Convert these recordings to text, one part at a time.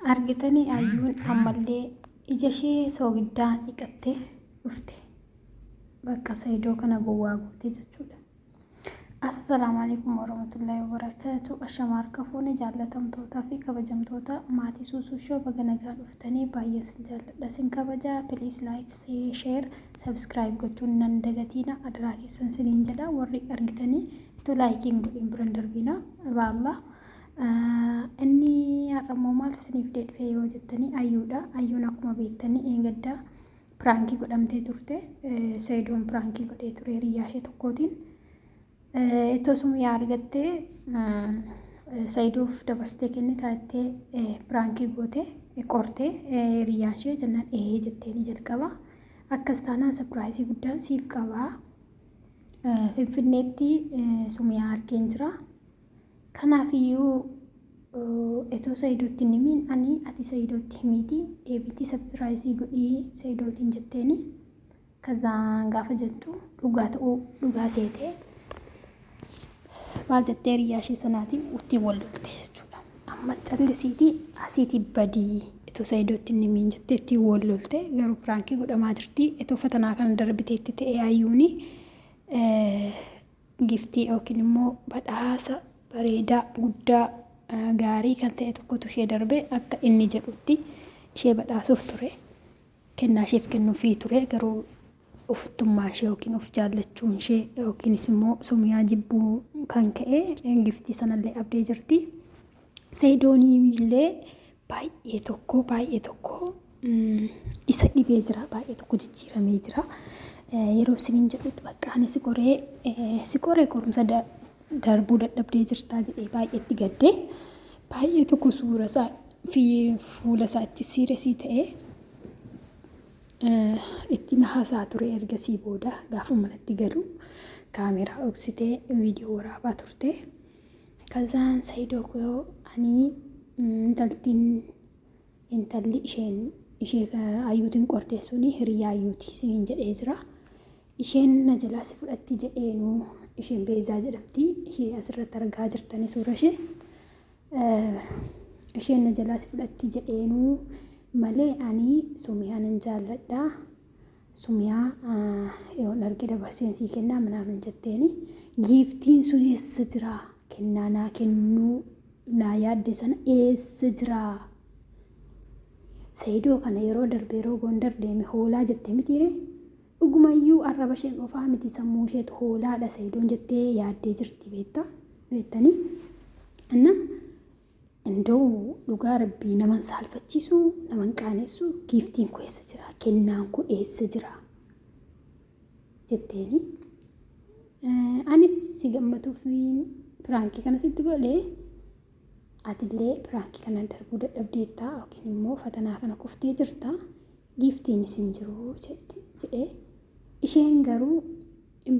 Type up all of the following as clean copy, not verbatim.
Argitanii ayyuun ammallee ija ishee soogiddaa dhiqattee dhufte. Bakka Saidoo kana gowwaa goote jechuudha. Assalaamu alaikum warahmatullahi wabarakatuh. Ashama harka fuune jaallatamtootaa fi kabajamtoota maatii Suusuu Show baga nagaan dhuftanii baay'een sin jaalladha sin kabajaa. Please like, share, subscribe gochuun nan dagatiina adaraa keessan siniin jedha warri argitanii itoo laayikiin godhin biran darbiina. Baallaa. Inni har'ammoo maaltu isiniif fidee dhufe yoo jettanii ayyuudha. Ayyuun akkuma beektanii eengaddaa piraankii godhamtee turte. Sayidoon piraankii godhee ture hiriyyaa ishee tokkootiin. Itoo sumyaa argattee Sayidoof dabarsitee kennita jettee piraankii goote qortee hiriyyaan ishee jennaan ee jettee ni jalqaba. Akkas taanaan sapiraayizii guddaan siif qabaa. Finfinneetti sumiyaa argeen jira. Kanaafiyyuu etoo Saidootti hin himiin ani ati Saidootti himiiti deebiitii sapiraayizii godhii Saidootiin jetteeni. Kazaan gaafa jettu dhugaa ta'uu dhugaa seetee maal jettee hiriyaa ishee sanaatiin ittiin wal lolte jechuudha. Amma callisiitii asiitii badii etoo Saidootti hin himiin jettee ittiin wal lolte garuu piraankii godhamaa jirti. Etoo fatanaa kana darbiteetti ta'ee ayyuuni giftii yookiin immoo badhaasa bareedaa guddaa gaarii kan ta'e tokkotu ishee darbe akka inni jedhutti ishee badhaasuuf ture. Kennaa isheef kennuufii ture garuu ofittummaa ishee yookiin of jaallachuun ishee yookiinis immoo sumiyaa jibbuu kan ka'e giftii sanallee abdee jirti. Sayidoonii illee baay'ee tokko baay'ee tokko isa dhibee jira baay'ee tokko jijjiiramee jira. Yeroo isiniin jedhutti bakka ani si qoree si qoree qorumsa darbuu dadhabdee jirtaa jedhee baay'ee itti gaddee baay'ee tokko suura isaa fi fuula isaa itti siiresii ta'ee ittiin haasaa ture ergasii booda gaafa manatti galu kaameraa dhoksitee viidiyoo waraabaa turte. Kazaan Saidoo koo ani intaltiin intalli isheen ishee ayyuutiin qortee suni hiriyaa ayyuuti isiniin jedhee jira. Isheen na jalaa si fudhatti jedheenu isheen Beezaa jedhamti. Ishee asirratti argaa jirtanii suura ishee. Isheen na jalaa si fudhatti jedheenu malee ani Sumiyaa nan jaalladha. Sumiyaa yoon arge dabarseen sii kennaa minaamin jetteeni. Giiftiin sun eessa jiraa? Kennaa naa kennuu naa yaadde sana eessa jiraa? Sayidoo kana yeroo darbe yeroo Gondar deeme hoolaa jette mitiire? Dhugumayyuu arraba ishee qofaa miti sammuu isheetu hoolaadha Sayidoon jettee yaaddee jirti beektaa? Beektanii? Inna Indoo dhugaa rabbii naman saalfachiisu naman qaanessu giiftiin koo eessa jira kennaan koo eessa jira jetteeni. Anis si gammatuuf piraankii kana sitti godhe atillee piraankii kana darbuu dadhabdeetta yookiin immoo fatanaa kana kuftee jirta giiftiinis hin jiru jedhee isheen garuu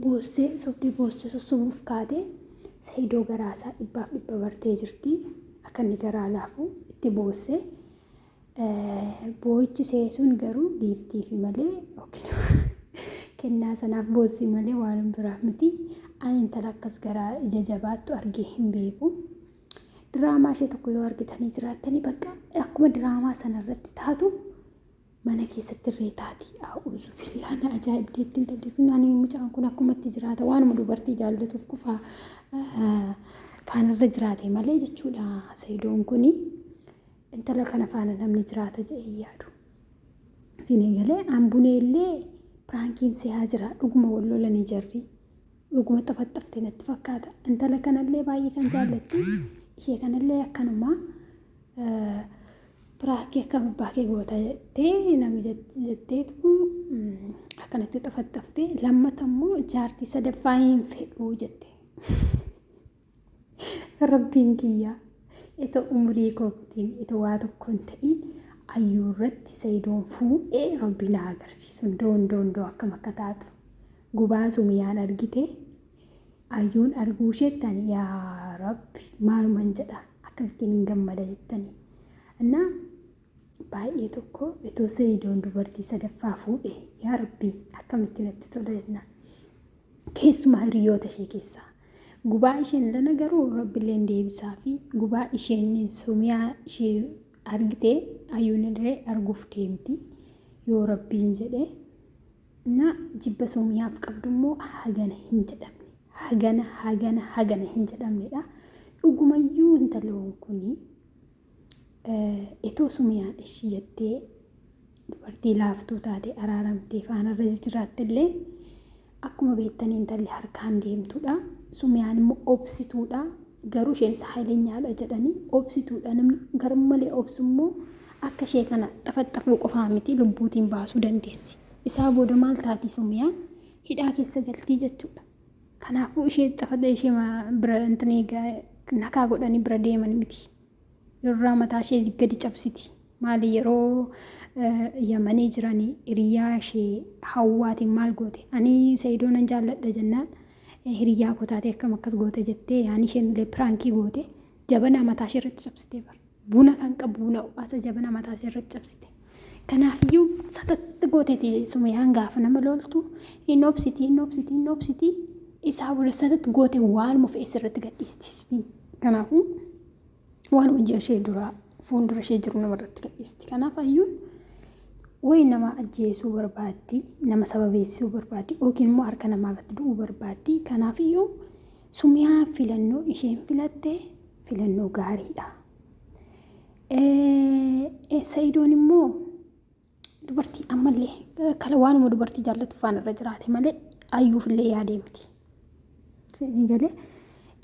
Boossee sobdee boossee sossobuuf kaate Sa'idoo garaa isaa dhibbaaf dhibba bartee jirti. Akka inni garaa laafu itti boosse. Boo'ichi ishee sun garuu giiftiifi malee yookiin kennaa sanaaf boossi malee waan biraaf miti. Ani intala akkas garaa ija jabaattu argee hin beeku. Diraamaa ishee tokko yoo argitanii jiraattanii bakka akkuma diraamaa sana irratti taatu Mana keessatti irree taati. A'uuzu billaa na ajaa'ibdeetti intalli kun ani mucaan kun akkumatti jiraata waanuma dubartii jaallatuuf qofaa faanarra jiraate malee jechuudha sayidoon kun intala kana faana namni jiraata jedhee yaadu. Isin eegalee ambunee illee piraankiin se'aa jira dhuguma wal lolanii jarri dhuguma xafaxxafte natti fakkaata intala kanallee baay'ee kan jaallatti ishee kanallee akkanuma Piraakii akkam abbaa kee goota jettee nama jetteetu akkanatti xafaxxaftee lammata immoo jaartii sadaffaa hin fedhuu jette. Rabbiin kiyyaa itoo umurii kootiin itoo waa tokko hin ta'in ayyuu irratti sayidoon fuudhee rabbi na agarsiisu ndoo ndoo ndoo akkam akka taatu gubaa sumiyaan argite Ayyuun arguu isheetti ani yaa rabbi maaluman jedha akkamittiin hin gammada jettanii. Innaa baay'ee tokko itoo Sayidoon dubartii sadaffaa fuudhe yaa rabbi akkamitti natti tola jenna. Keessumaa hiriyoota ishee keessaa. Gubaa isheen lana garuu rabbilleen deebisaa fi gubaa isheen sumiyaa ishee Argitee ayyuun illee arguuf deemti yoo rabbiin jedhe. Na jibba Sumiyaaf qabdu immoo hagana hin jedhamne. Hagana hagana hagana hin jedhamnedha. Dhugumayyuu intaloon kuni itoo Sumiyaan ishi jettee dubartii laaftuu taate araaramtee faanarra jiraatte illee akkuma beektan intalli harkaan deemtuudha. Sumiyaan immoo obsituudha. Garuu isheenis hayilenyaadha jedhanii obsituudha. Namni garmalee obsu immoo akka ishee kana xafaxafuu qofaa miti lubbuutiin baasuu dandeessi. Isaa booda maal taati Sumiyaan? Hidhaa keessa galtii jechuudha. Kanaafuu ishee xafata ishee bira intinii nakaa godhanii bira deeman miti. Irraa mataa ishee gadi cabsiti. Maali yeroo Yamanii jiranii hiriyaa ishee hawwaatiin maal goote? Ani Sa'idoo nan jaalladha jennaan hiriyaa koo taatee akkam akkas goote jettee yaani isheen illee piraankii goote jabanaa mataa ishee irratti cabsitee bara. Buna kan qabu buna ho'aasa jabanaa mataa ishee irratti cabsite. Kanaafiyyuu satatti gooteeti Sumayaan gaafa nama loltu hin obsiti hin obsiti hin obsiti isaa booda satatti goote waanuma fe'e sirratti gadhiisti. Kanaafuu waanuma ija ishee duraa fuuldura ishee jiru namarratti gadhiisti. Kanaaf ayyuun wayi nama ajjeesuu barbaaddi, nama sababeessuu barbaaddi yookiin immoo harka namaa irratti du'uu barbaaddi. Kanaafiyyuu Sumiyaan filannoo isheen filatte filannoo gaariidha. Sa'idoon immoo dubartii ammallee kala waanuma dubartii jaallatu faana irra jiraate malee ayyuufillee yaadee miti. Ni galee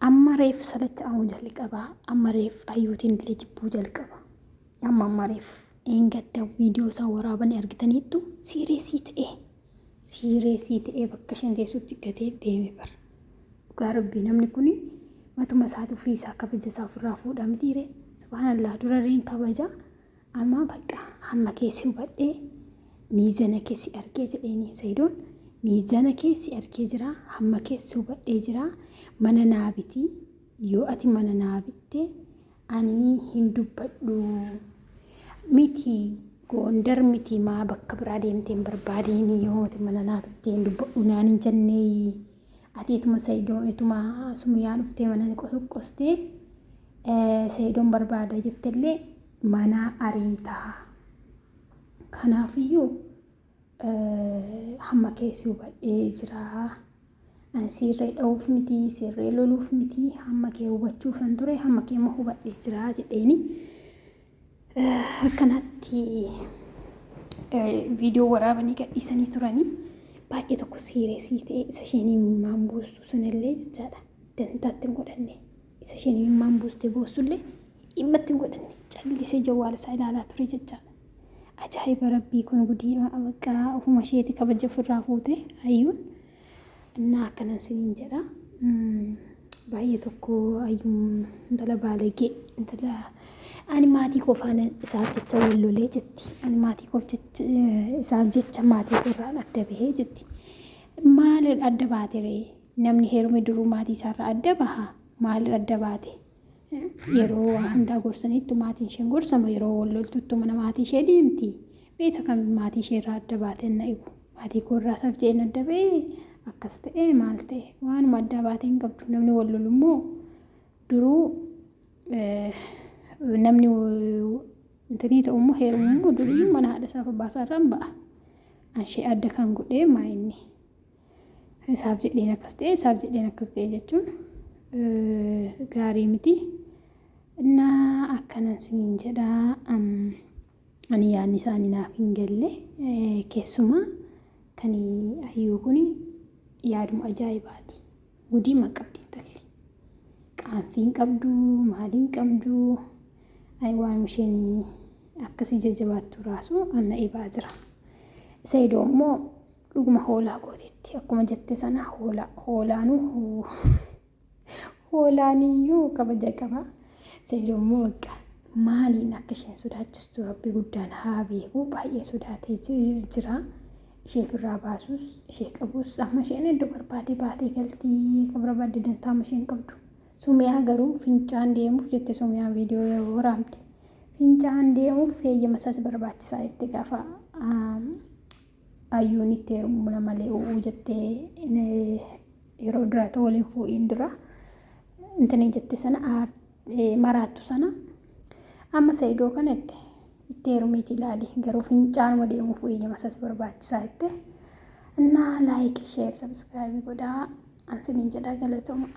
amma reef salacha'amuu jalqaba amma reef ayyuutiin illee jibbuu jalqaba amma amma reef eengadda viidiyoo isaa waraabanii argitaniittu siireesii ta'ee siireesii ta'ee bakka isheen teessutti gatee deeme bara. Dhugaa rabbii namni kun matuma isaati ofii isaa kabaja isaa ofirraa fuudha mitiire subhaanallah dura reen kabaja. Amma bakka hamma kee si hubadhee miizana kee si argee jedheeni Sayidoon miizana kee si argee jira hamma kee si hubadhee jira mana naa biti yoo ati mana naa bitte ani hin dubbadhu miti Goondar miti maa bakka biraa deemtee hin barbaadiin yoo ati mana naa bittee hin dubbadhu naan hin jennee ati etuma Sayidoo etuma Sumiyyaa dhuftee mana qosoqqostee Sayidoon barbaada jettellee manaa ariitaa. Kanaafiyyuu hamma kee si hubadhee jira. Ani siirree dha'uuf miti, siirree loluuf miti, hamma kee hubachuufan ture, hamma kee immoo hubadhee jira jedheeni. Akkanatti viidiyoo waraabanii gadhiisanii turanii baay'ee tokko siireesii ta'e isa isheen imimmaan buustu sanallee jechaadha. Dantaatti hin godhanne. Isa isheen imimmaan buustee boossullee dhimma itti hin godhanne callisee jawwaala isaa ilaalaa ture jechaadha. Ajaa'iba rabbii kun gudii bakka ofuma isheeti kabaja ofirraa fuute hayyuun innaa akkanan siniin jedha. Baay'ee tokko hayyuun intala baalagee intala ani maatii koo faana isaaf jecha wal lolee jetti. Ani maatii koof jecha isaaf jecha maatii koo irraan adda bahee jetti. Maal adda baate ree? Namni heerume duruu maatii isaarraa adda baha? Maal adda baate? Yeroo waa hundaa gorsaniittu maatiin isheen gorsama yeroo wal loltuttu mana maatii ishee deemti. Mee isa kam maatii ishee irraa adda baate na dhibu. Maatii koo irraa isaaf jedheen adda ba'ee akkas ta'ee maal ta'e waanuma addaa baatee hin qabdu namni wal lolu immoo duruu namni intinii ta'u immoo heerumu immoo durii mana haadha isaaf abbaa isaa irraan ba'a. Anshee adda kan godhee maa inni. Isaaf jedheen akkas ta'e isaaf jedheen akkas ta'e jechuun gaarii miti. Innaa akkanan siniin jedha ani yaadni isaanii naaf hin galle keessumaa kan ayyuu kun yaaduma ajaa'ibaati. Gudii ma qabdi intalli. Qaanfii hin qabdu maaliin qabdu ani waan isheen akkasii jajjabaattu raasu anna ibaa jira. Saidoo immoo Dhuguma hoolaa gooteetti. Akkuma jette sana hoolaa. Hoolaanuu hoolaaniyyuu kabaja qaba. Sa'ido immoo bakka maaliin akka isheen sodaachistu rabbi guddaan haa beeku. Baay'ee sodaatee jira. Ishee ofirraa baasuus ishee qabus amma isheen iddoo barbaade baatee galtii kan barbaadde dantaa amma isheen qabdu. Sumiyaa garuu fincaan deemuuf jette Sumiyaan viidiyoo yeroo waraabde. Fincaan deemuuf heeyyama isaas barbaachisaa jette gaafa Ayyuun itti heerumna malee u'uu jettee yeroo duraa ta'u waliin fuudhiin dura intanii jette sana maraattu sana Amma Sa'idoo kana itti itti heerumiiti ilaali garuu fincaanuma deemuuf eeyyama isa si barbaachisaa jette. Innaa laayikii sheer sabiskiraayibii godhaa an siniin jedhaa galatooma.